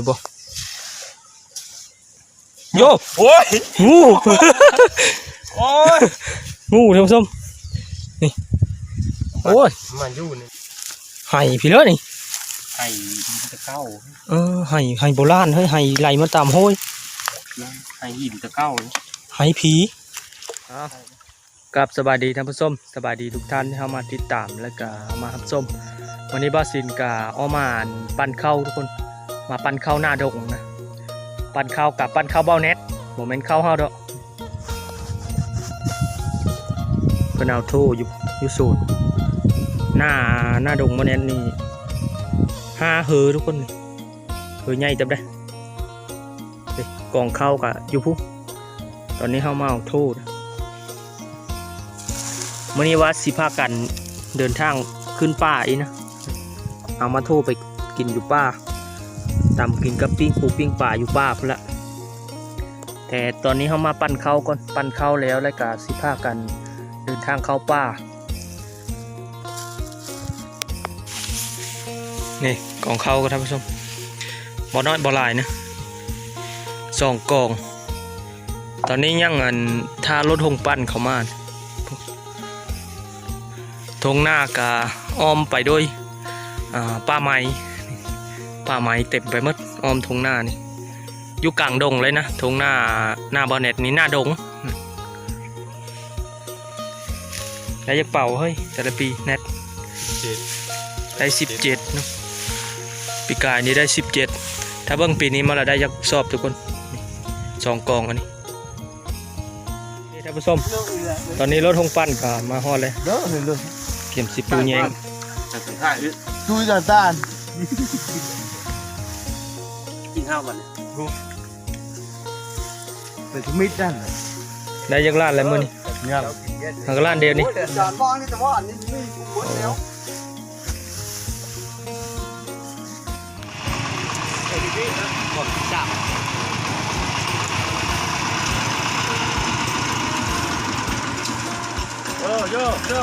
ບໍ່ ໂຍ ໂອ້ຍ ງູ ໂອ້ຍ ງູ ທ່ານຜູ້ຊົມ ນີ້ ໂອ້ຍ ມາຢູ່ນີ້ ໄຫພີ້ເລີຍນີ້ ໄຫຫີນແຕ່ເກົ່າ ເອີ ໄຫ ໄຫໂບລານເຮີ້ຍ ໄຫໄຫຼມາຕາມໂຮຍ ໄຫຫີນແຕ່ເກົ່າ ໄຫຜີ ອ້າວ ກັບສະບາຍດີທ່ານຜູ້ຊົມ ສະບາຍດີທຸກທ່ານທີ່ເຂົ້າມາຕິດຕາມ ແລະກະມາຮັບຊົມ. ມື້ນີ້ບ່າວສິນກະອອກມາ ອັນ ປັ່ນເຂົ້າທຸກຄົນ ມາປັ່ນເຂົ້າໜ້າດົງນະ ປັ່ນເຂົ້າກະປັ່ນເຂົ້າບ່າວແນັດ ບໍ່ແມ່ນເຂົ້າເຮົາດອກ ເພິ່ນເອົາໂທຢູ່ ຢູ່ສວນ ໜ້າ ໜ້າດົງບ່າວແນັດນີ້ ຫ້າເຮີທຸກຄົນ ເຮີໃຫຍ່ເຕີບເດ້. ເດ້ ກອງເຂົ້າກະຢູ່ພຸ້ນ ຕອນນີ້ເຮົາມາເອົາໂທ ມື້ນີ້ວ່າຊິພາກັນເດີນທາງຂຶ້ນປ່າອີກນະ ເອົາມາໂທໄປກິນຢູ່ປ່າ ຕຳກິນກັບປີ້ງປູປີ້ງປາຢູ່ປ່າພຸ້ນລະ ແຕ່ຕອນນີ້ເຮົາມາປັ່ນເຂົ້າກ່ອນ ປັ່ນເຂົ້າແລ້ວ ແລ້ວກະຊິພາກັນເດີນທາງເຂົ້າປ່າ. ນີ້ກອງເຂົ້າກໍທ່ານຜູ້ຊົມ ບໍ່ນ້ອຍບໍ່ຫຼາຍນະ ສອງກອງ ຕອນນີ້ຍັງ ອັນ ຖ້າລົດຫົງປັ່ນເຂົ້າມາ. ທົ່ງນາກະອ້ອມໄປໂດຍ ອ່າ ປ່າໄມ້ ປ່າໄມ້ເຕັມໄປໝົດ ອ້ອມທົ່ງນານີ້ ຢູ່ກາງດົງເລີຍນະ ທົ່ງນາ ນາບ່າວແນັດນີ້ໜ້າດົງ. ໄດ້ຈັກເປົາເຮີ້ຍ ແຕ່ລະປີແນັດ? ສິບເຈັດ ໄດ້ສິບເຈັດເນາະ ປີກາຍນີ້ໄດ້ສິບເຈັດ ຖ້າເບິ່ງປີນີ້ມາລະໄດ້ຈັກສອບທຸກຄົນ ນີ້ ສອງກອງອັນນີ້ ນີ້ທ່ານຜູ້ຊົມ ຕອນນີ້ລົດຫົງປັ່ນກໍມາຮອດແລ້ວ ເດີ ເດີ ກຽມຊິປູແຍງ ຕູຈາຕານ ກິນເຂົ້າບັດນີ້ ເປັນທຳອິດນັ້ນ ໄດ້ຈັກລ້ານແລ້ວມື້ນີ້? ຍັງ ຫາກລ້ານດຽວນີ້ ໂອ້ຍ ຈານວ່າງນີ້ ແຕ່ວ່າອັນນີ້ມີຜູ້ຄົນແລ້ວ ເອີ ໂຍ ໂຍ.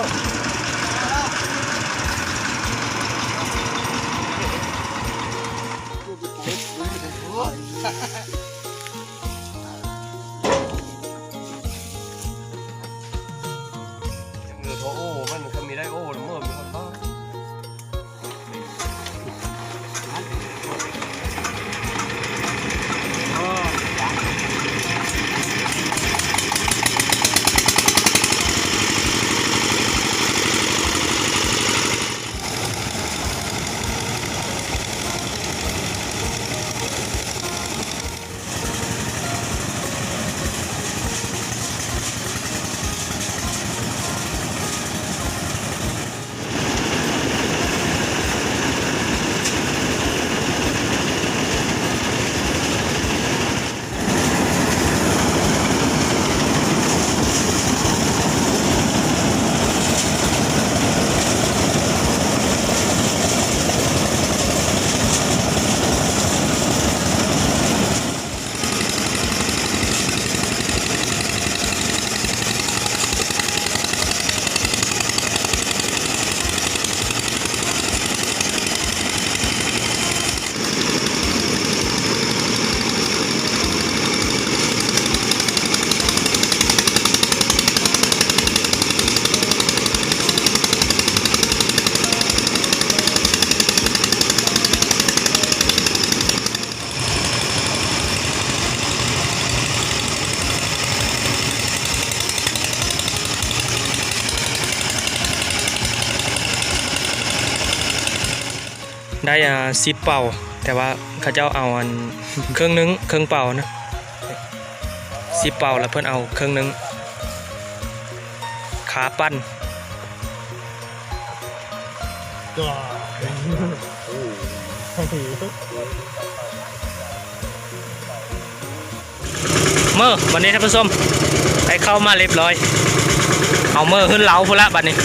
ເອີ ໂທໂອ້ ມັນກໍມີໄດ້ໂອ້ ເມື່ອມີຄົນບ້າ. ໄດ້ ອ່າ ສິບເປົາ ແຕ່ວ່າເຂົາເຈົ້າເອົາອັນ ເຄິ່ງໜຶ່ງ ເຄິ່ງເປົານະ ສິບເປົາ ແລ້ວເພິ່ນເອົາເຄິ່ງໜຶ່ງ ຄ່າປັ່ນ. ເມີ ບັດນີ້ທ່ານຜູ້ຊົມ ໄດ້ເຂົ້າມາລຽບຮ້ອຍ ເຮົາເມີຂຶ້ນເລົາພຸ້ນລະບັດນີ້. ເ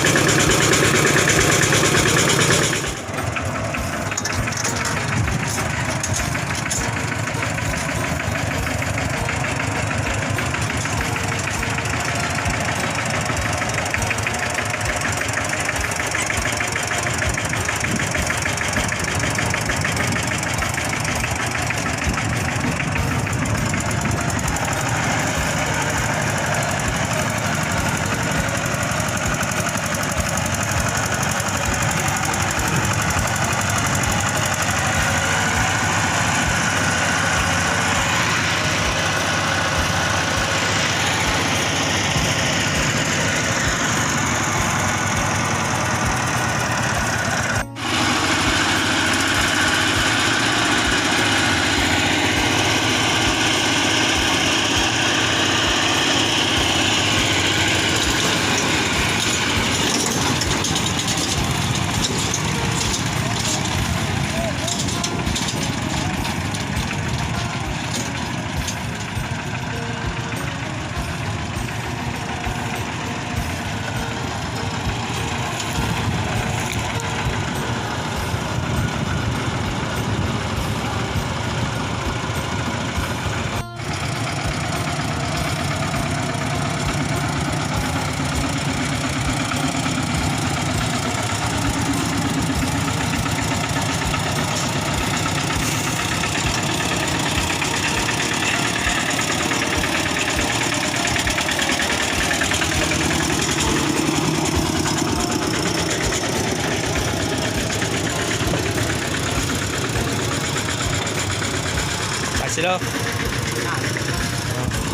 ເດີ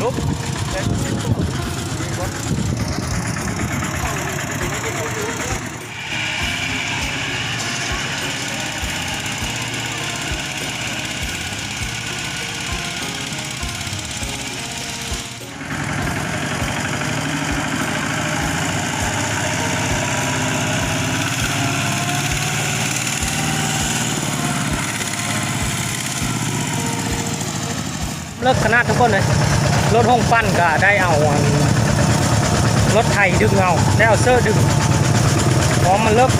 ລຸກ. ເລິກຂະໜາດທຸກຄົນເລີຍ. ລົດໂຮງປັ່ນກະໄດ້ເອົາອັນ ລົດໄຖດຶງເອົາ ໄດ້ເອົາເຊີດຶງ ເພາະມັນເລິກ. ເ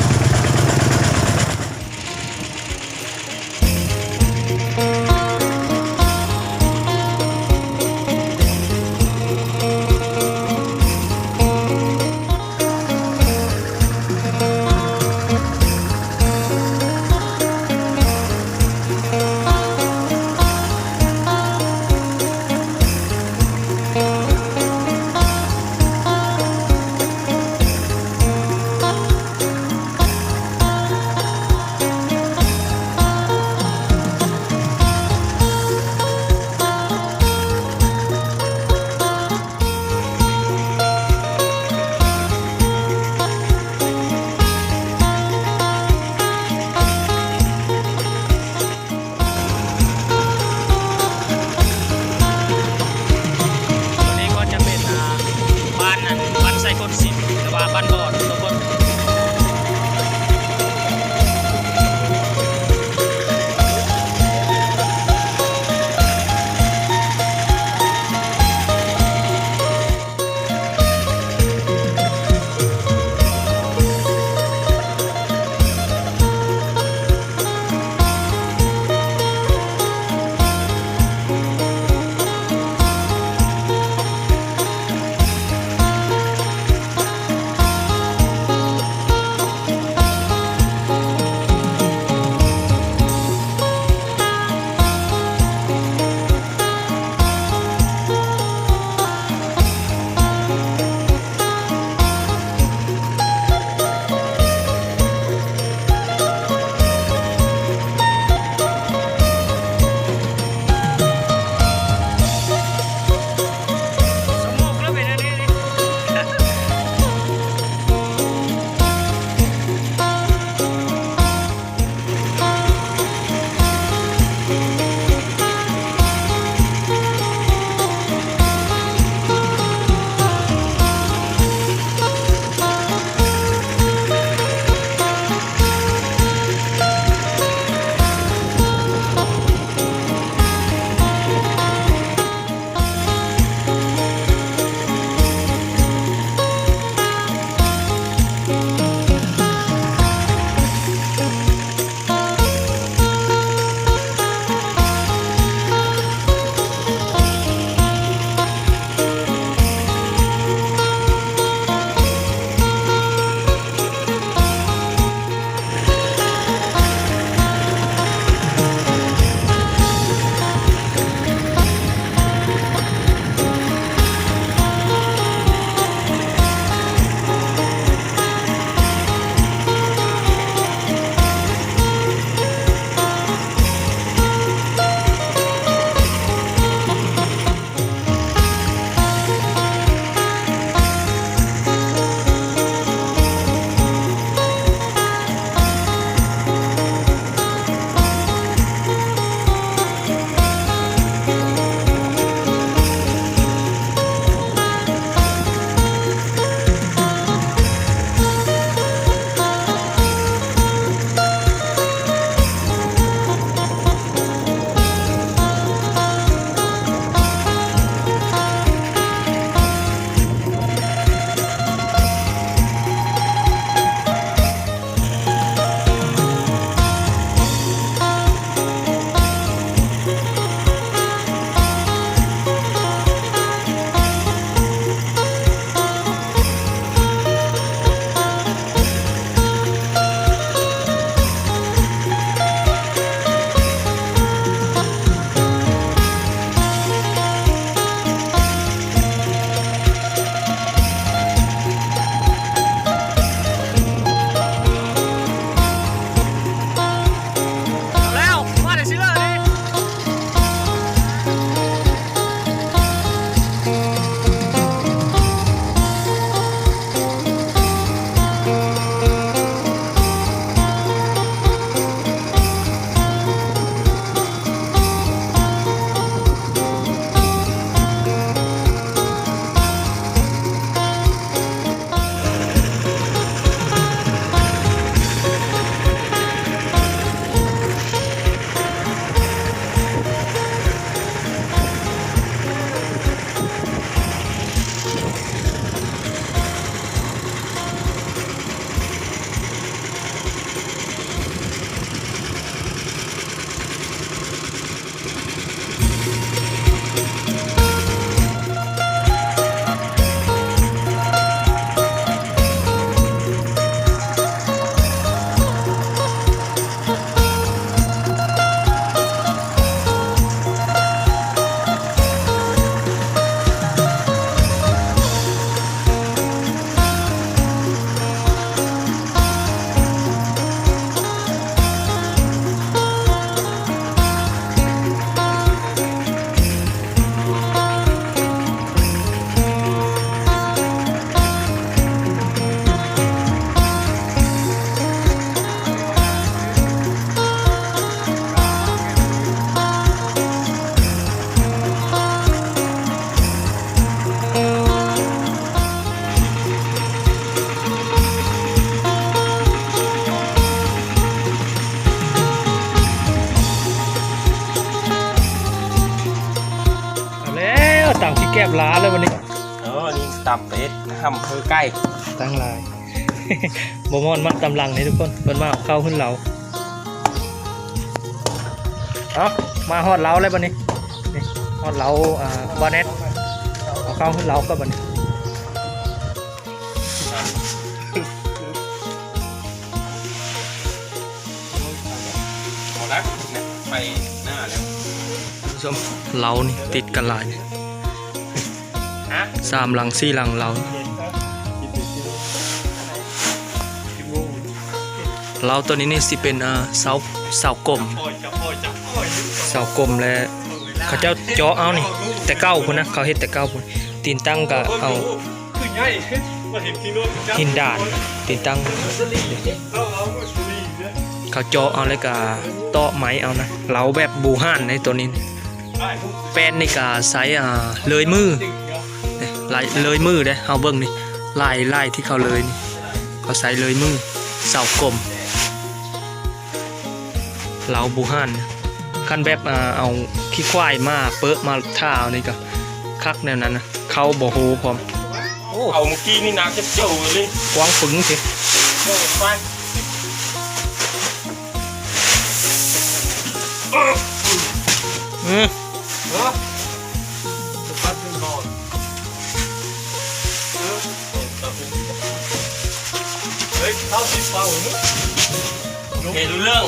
ທີ່ແກບຫຼາແລ້ວບັດນີ້. ເອີ ອັນນີ້ຕຳເປັດ ຫຳເພີໄກ່ ຕັ້ງຫຼາຍ ບໍ່ມ່ອນມາຕຳຫຼັງນີ້ທຸກຄົນ ເພິ່ນມາເອົາເຂົ້າຂຶ້ນເລົາ. ເອົາ ມາຮອດເລົາແລ້ວບັດນີ້ ນີ້ ຮອດເລົາ ອ່າ ບໍ່ແນັດ ເອົາເຂົ້າຂຶ້ນເລົາກ່ອນບັດນີ້. ເອົາລະ ໄປໜ້າແລ້ວ ທ່ານຜູ້ຊົມ ເລົານີ້ຕິດກັນຫຼາຍ ຮະ ສາມຫຼັງ ສີ່ຫຼັງເລົາ. ເລົາໂຕນີ້ນີ້ຊິເປັນ ເອີ ເສົາ ເສົາກົມ ເສົາກົມ ແລະ ເຂົາເຈົ້າເຈາະເອົານີ້ ແຕ່ເກົ່າພຸ້ນນະ ເຂົາເຮັດແຕ່ເກົ່າພຸ້ນ ຕີນຕັ້ງກະເອົາ ຫີນດານ ຕີນຕັ້ງ ເຂົາເຈາະເອົາ ແລ້ວກະເຕາະໄມ້ເອົານະ. ເລົາແບບບູຮານໃນໂຕນີ້ ແປ້ນນີ້ກະໃຊ້ ອ່າ ເລີຍມື ເລີຍມືເດ້ ເຮົາເບິ່ງນີ້ ລາຍ ລາຍທີ່ເຂົາເລີຍນີ້ ເຂົາໃຊ້ເລີຍມື ເສົາກົມ. ເລົາບູຮານ ຄັນແບບ ອ່າ ເອົາຂີ້ຄວາຍມາເປິະມາທານີ້ກະຄັກແນວນັ້ນນະ ເຂົ້າບໍ່ໂຮພ້ອມ. ໂອ້ ເອົາມື້ກີ້ນີ້ໜັກຈັກໂຈເລີຍ ກວ້າງປຶງຊິ ໂອ້ ໄປ ອື ເອີ ສະພັດເປັນບ່ອນ ເອີ ເອີ ເຮົາຊິເປົ່າເນາະ ເຮັດເລື່ອງ.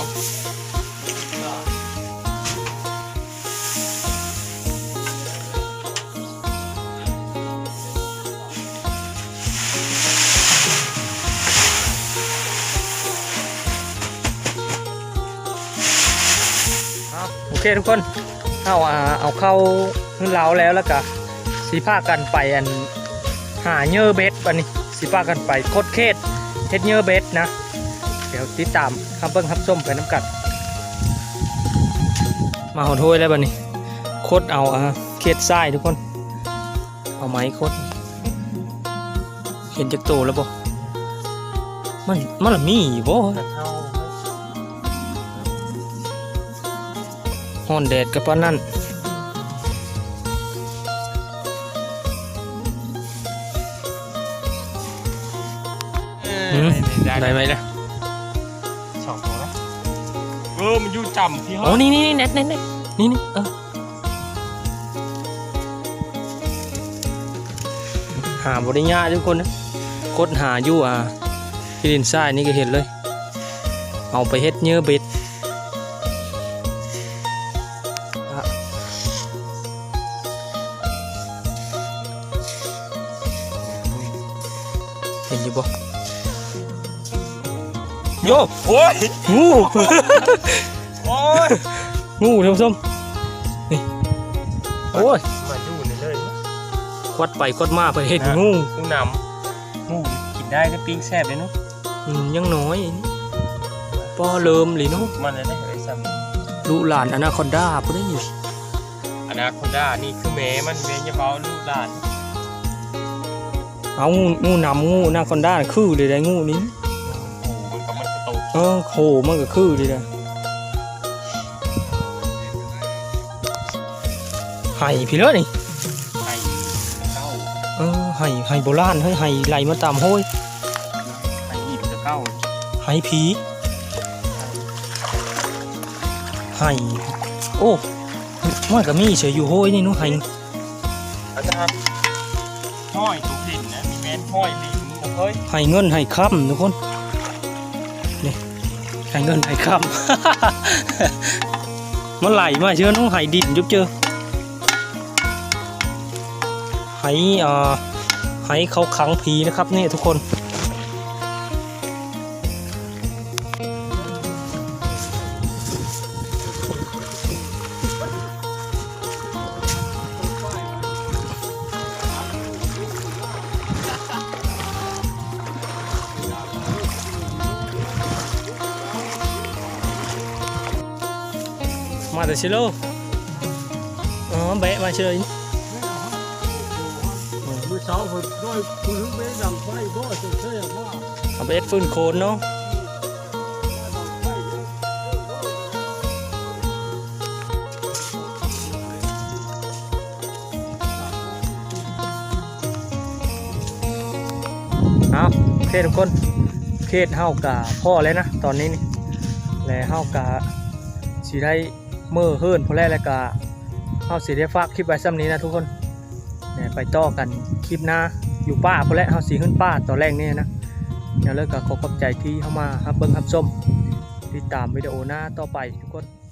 ເອົາ ໂອເຄທຸກຄົນ ເຮົາ ອ່າ ເອົາເຂົ້າຂຶ້ນເລົາແລ້ວ ແລ້ວກະຊິພາກັນໄປ ອັນ ຫາເຫຍື່ອເບັດ ອັນນີ້ຊິພາກັນໄປຄົດເຂດເຮັດເຫຍື່ອເບັດນະ. ດຽວຕິດຕາມຮັບເບິ່ງຮັບຊົມໄປນຳກັນ. ມາຮອດຫ້ວຍແລ້ວບັດນີ້ ຄົດເອົາ ອ່າ ເຂດຊາຍທຸກຄົນ ເອົາໄມ້ຄົດ ເຫັນຈັກໂຕແລ້ວບໍ່? ມັນ ມັນລະມີຢູ່ບໍ່? ຮ້ອນແດດກະປານນັ້ນ. ອືມ ໄດ້ໄໝລະ? ສອງໂຕນະ. ເອີ ມັນຢູ່ຈ້ຳທີ່ ໂອ້ ນີ້ໆໆ ແນັດໆໆ ນີ້ໆ ເອີ ຫາບໍ່ໄດ້ຍາກທຸກຄົນ ຄົ້ນຫາຢູ່ ອ່າ ທີ່ດິນຊາຍນີ້ກະເຫັນເລີຍ ເອົາໄປເຮັດເຫຍື່ອເບັດ. ເຫັນຢູ່ບໍ່? ໂຍ ໂອ້ຍ ງູ ໂອ້ຍ ງູທ່ານຜູ້ຊົມ ນີ້ ໂອ້ຍ ມາຢູ່ນີ້ເລີຍ ຄວັດໄປຄວັດມາ ໄປເຫັນງູ ງູນ້ຳ ງູກິນໄດ້ເດ້ ປີ້ງແຊບເດ້ເນາະ. ອືມ ຍັງນ້ອຍ ພໍເລີ່ມເລີຍເນາະ ມັນໄດ້ໄດ້ຊ່ຳ ລູກຫຼານອະນາຄອນດາພຸ້ນເດ້. ອະນາຄອນດານີ້ຄືແມ່ມັນ ແມ່ຢ່າເວົ້າລູກຫຼານ. ເອົາ ງູ ງູນ້ຳ ງູອະນາຄອນດາຄືເລີຍໄດ໋ ງູນີ້ ໂອ້ ມັນກະ ມັນກະໂຕ ເອີ ໂຫ ມັນກະຄືເລີຍໄດ໋. ໄຫພີ້ເລີຍນີ້ ໄຫເກົ່າ ເອີ ໄຫ ໄຫໂບລານ ເຮີ້ຍ ໄຫໄຫຼມາຕາມຫ້ວຍ ໄຫຫີນແຕ່ເກົ່າ ໄຫຜີ ໄຫ ໂອ້ ມັນກະມີເສຍຢູ່ຫ້ວຍນີ້ເນາະ ໄຫ ອັນນັ້ນ ຫ້ອຍໂຕເຫັນນະ ມີແມ່ນຫ້ອຍລີ ບໍ່ເຄີຍ ໄຫເງິນໄຫຄຳທຸກຄົນ ນີ້ ໄຫເງິນໄຫຄຳ ມັນໄຫຼມາເຊີນ ໄຫດິນຈຸບເຈີ ໄຫ ອ່າ ໄຫເຂົາຂັງຜີນະຄັບນີ້ທຸກຄົນ. ມາແຕ່ຊິໂລ ເອີ ແບະມາເຊີຍ ມື້ເຊົ້າເພິ່ນດ້ວຍຜູ້ລຶກເບດັງໄຟບໍ່ ເຈົ້າເຊີຍມາ ເອົາໄປເຮັດຟືນໂຄນເນາະ. ເອົາ ໂອເຄທຸກຄົນ ເຂດເຮົາກະພໍ້ແລ້ວນະຕອນນີ້ນີ້ ແລະເຮົາກະຊິໄດ້ເມືອເຮືອນພຸ້ນແຫຼະ ແລ້ວກະເຮົາຊິໄດ້ຝາກຄລິບໄວ້ສ່ຳນີ້ນະທຸກຄົນ ແລະໄປຕໍ່ກັນຄລິບໜ້າ ຢູ່ປ່າພຸ້ນແຫຼະ ເຮົາຊິຂຶ້ນປ່າຕອນແລງນີ້ນະ. ແນວເລີກກະຂໍຂອບໃຈທີ່ເຂົ້າມາຮັບເບິ່ງຮັບຊົມ ຕິດຕາມວິດີໂອໜ້າຕໍ່ໄປທຸກຄົນ.